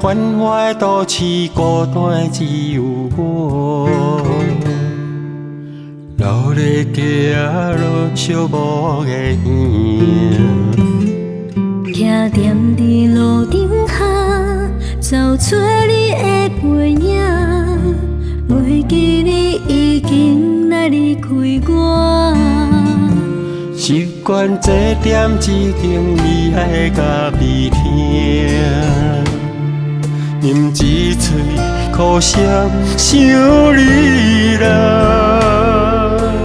繁華的都市，孤單的只有我。留咧街仔路，寂寞的影。徛踮伫路灯下，走找你的背影，袂记你已經來離開我。習慣坐踮這間美愛的咖啡廳，飲一喙苦澀想你啦。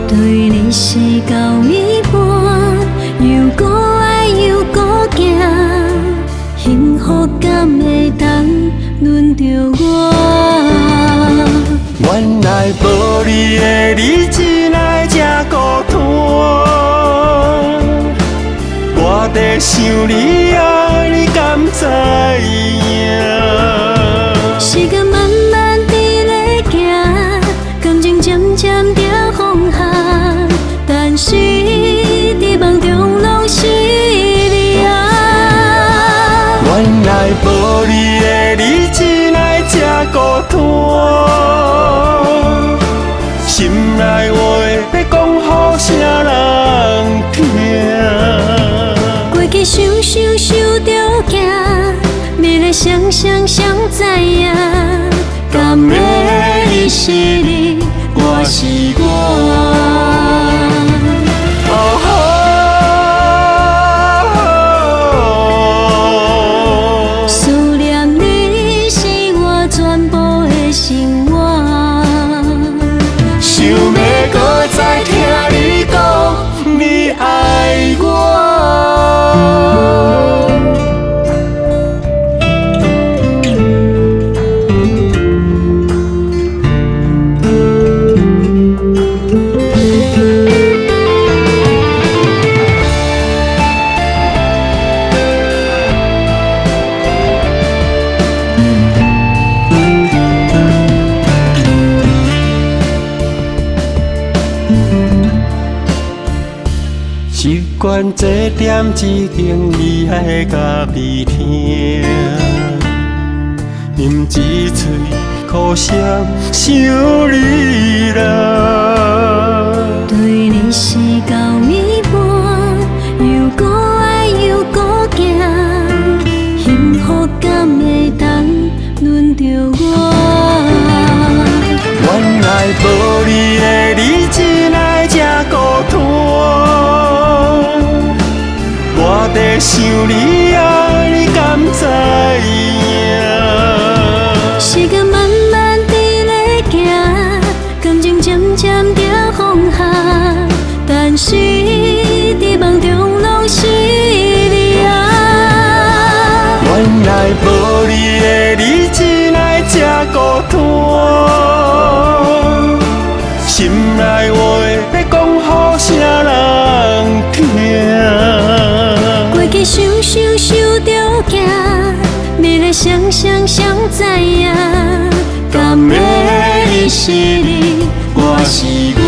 對你是到暝半，又閣愛又閣驚，幸福敢會當輪著我？原來無你的日子哪會這孤單？我在想你啊，你敢知影？時間慢慢佇咧行，感情漸漸在放下，但是佇夢中攏是你啊。原來無你的日子哪會這孤單？心內話欲講予啥人聽？過去想想想著驚，未來想想想知影，敢會伊是你，我是我。哦。思念你是我全部的生活。想欲閣再聽你講，你愛我。習慣坐踮這間美愛的咖啡廳，飲一喙苦澀想你啦。對你是到暝半，又閣愛又閣驚，幸福敢會當輪著我？原來無你的日子哪會這孤單？我在想你啊，你敢知影？時間慢慢佇咧行，感情漸漸在放下，但是佇夢中攏是你啊。原來無你的日子哪會這孤單？心內話欲講予啥人聽？過去想想想著驚，未來想想想知影，敢會伊是你，我是我。